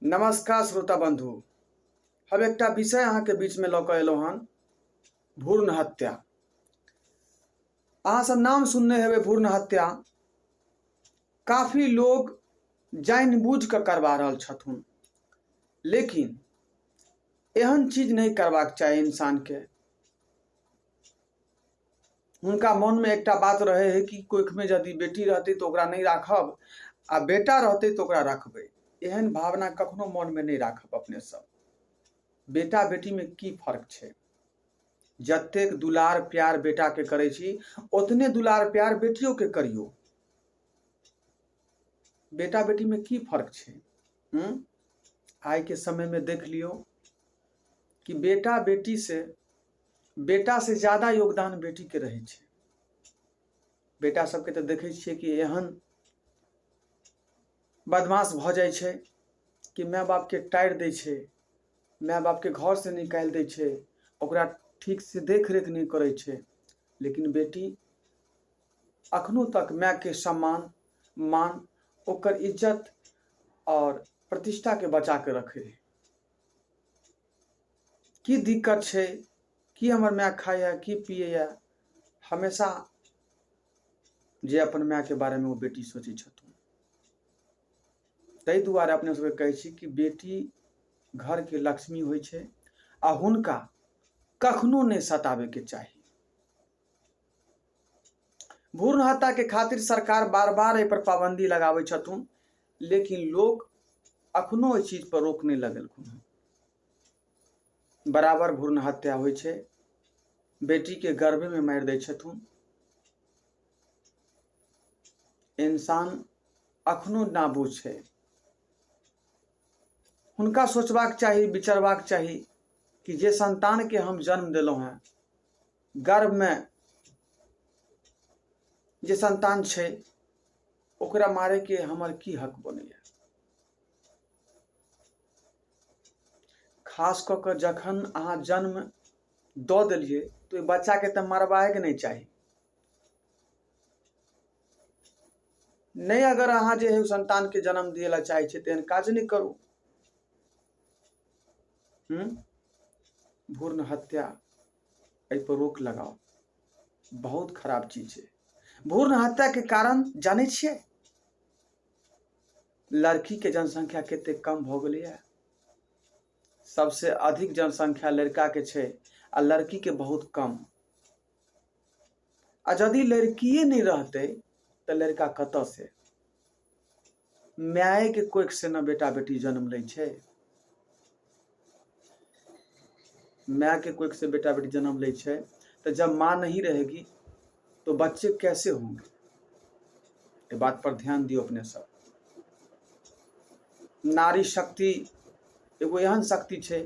नमस्कार श्रोता बंधु, हम एकटा विषय अहाँके बीचमे लऽ कऽ एलहुँ हन, भ्रूण हत्या। अहाँ सब नाम सुनने हेबै भ्रूण हत्या। काफी लोग जानि बुझि कऽ करबा रहल छथुन, लेकिन एहन चीज नहि करबाक चाही इंसानके। हुनका मोनमे एकटा बात रहै हइ कि कोखिमे यदि बेटी रहतै तऽ ओकरा नहि राखब आ बेटा रहतै तऽ ओकरा रखबै। एहन भावना कखनो मोनमे नहि राखब अपने सब। बेटा बेटीमे की फर्क छै? जतेक दुलार प्यार बेटाके करै छी ओतने दुलार प्यार बेटियोके करियौ। बेटा बेटीमे की फर्क छै? आइके समयमे देख लियौ कि बेटा बेटी से बेटा से ज्यादा योगदान बेटीके रहै छै। बेटा सबके तऽ देखै छियै कि एहन बदमाश भऽ जाइ छै कि माय बापके टारि दै छै, माय बापके घरसँ निकालि दै छै, ओकरा ठीकसँ देखरेख नहि करै छै। लेकिन बेटी अखनो तक मायके सम्मान मान, ओकर इज्जत आओर प्रतिष्ठाके बचा कऽ रखै है। की दिक्कत छै, की हमर माय खाइए, की पियैए, हमेशा जे अपन मायके बारेमे ओ बेटी सोचै छथुन। ताहि दुआरे अपने सबके कहै छी कि बेटी घरके लक्ष्मी होइ छै आ हुनका कखनो नहि सताबैके चाही। भ्रूण हत्याके खातिर सरकार बार बार एहिपर पाबन्दी लगाबै छथुन, लेकिन लोक अखनो एहि चीजपर रोक नहि लगेलखुन हँ। बराबर भ्रूण हत्या होइ छै, बेटीके गर्भेमे मारि दै छथुन। इंसान अखनो नाबूद छै। हुनका सोचबाक चाही, विचारबाक चाही कि जे संतानके हम जन्म देलहुँ हेँ, गर्भमे जे संतान छै ओकरा मारैके हमर की हक बनैए। खास कऽ कऽ जखन अहाँ जन्म दऽ देलियै तऽ ओहि बच्चाके तऽ मरबाहेके नहि चाही। नहि, अगर अहाँ जे है संतानके जन्म दिअ लए चाहै छियै तऽ एहन काज नहि करू। भ्रूण हत्या एहिपर रोक लगाउ, बहुत खराब चीज छै। भ्रूण हत्याके कारण जानै छियै? लड़कीके जनसंख्या कते कम भऽ गेलैए। सबसे अधिक जनसंख्या लड़काके छै आ लड़कीके बहुत कम। आ यदि लड़किए नहि रहतै तऽ लड़का कतऽ से? मायके कोख से ने बेटा बेटी जन्म लै छै। माय के कोख से बेटा बेटी जन्म लै छै, तऽ जब माँ नहीं रहेगी तो बच्चे कैसे होंगे? ये बात पर ध्यान दियौ अपने सब। नारी शक्ति एगो एहन शक्ति छै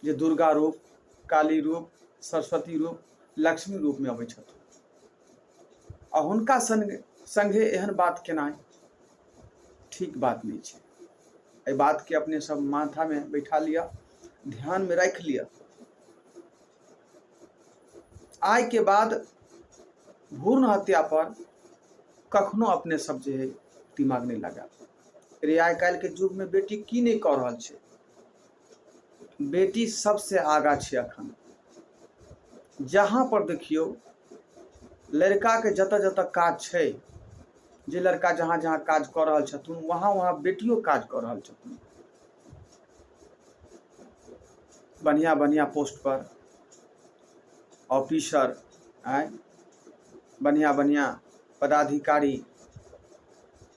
जे दुर्गा रूप, काली रूप, सरस्वती रूप, लक्ष्मी रूप में अबै छथिन, आ हुनका संग संगे एहन बात केनाइ ठीक बात नहि छै। एहि बातके अपने सब माथामे बैठा लिअ, ध्यानमे राखि लिअ। आइके बाद भ्रूण हत्या पर कखनो अपने सब जे है दिमाग नहि लगायब। रे आइ काल्हिके युगमे बेटी की नहि कऽ रहल छै, बेटी सबसे आगा छै। अखन जहाँ पर देखियौ लड़काके जतऽ जतऽ काज छै, जे लड़का जहाँ जहाँ काज कऽ रहल छथुन वहाँ वहाँ बेटियो काज कऽ रहल छथुन। बढ़िआँ बढ़िआँ पोस्ट पर ऑफिसर आँय, बढ़िआँ बढ़िआँ पदाधिकारी,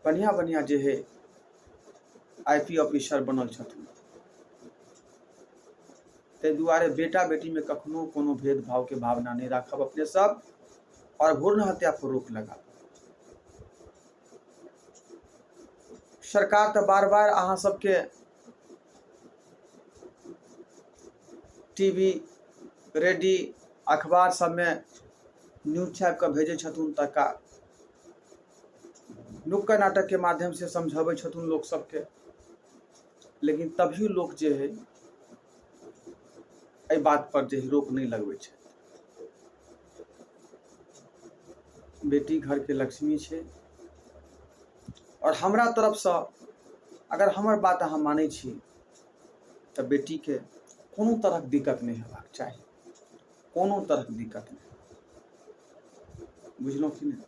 बढ़िआँ बढ़िआँ जे हइ I P officer बनल छथिन। ताहि दुआरे बेटा बेटीमे कखनो कोनो भेदभावके भावना नहि राखब अपने सब, आओर भ्रूण हत्या पर रोक लगाब। सरकार तऽ बार बार अहाँ सबके टी वी, रेडी, अखबार सबमे न्यूज छापि कऽ भेजै छथुन, तका नुक्कड़ नाटकके माध्यमसँ समझबै छथुन लोक सबके, लेकिन तभियो लोक जे है एहि बात पर जे है रोक नहि लगबै छै। बेटी घरके लक्ष्मी छै। आओर हमरा तरफसँ अगर हमर बात अहाँ मानै छी तऽ बेटीके कोनो तरहक दिक्कत नहि हेबाक चाही, कोनो तरहक दिक्कत नहि। बुझलहुँ कि नहि?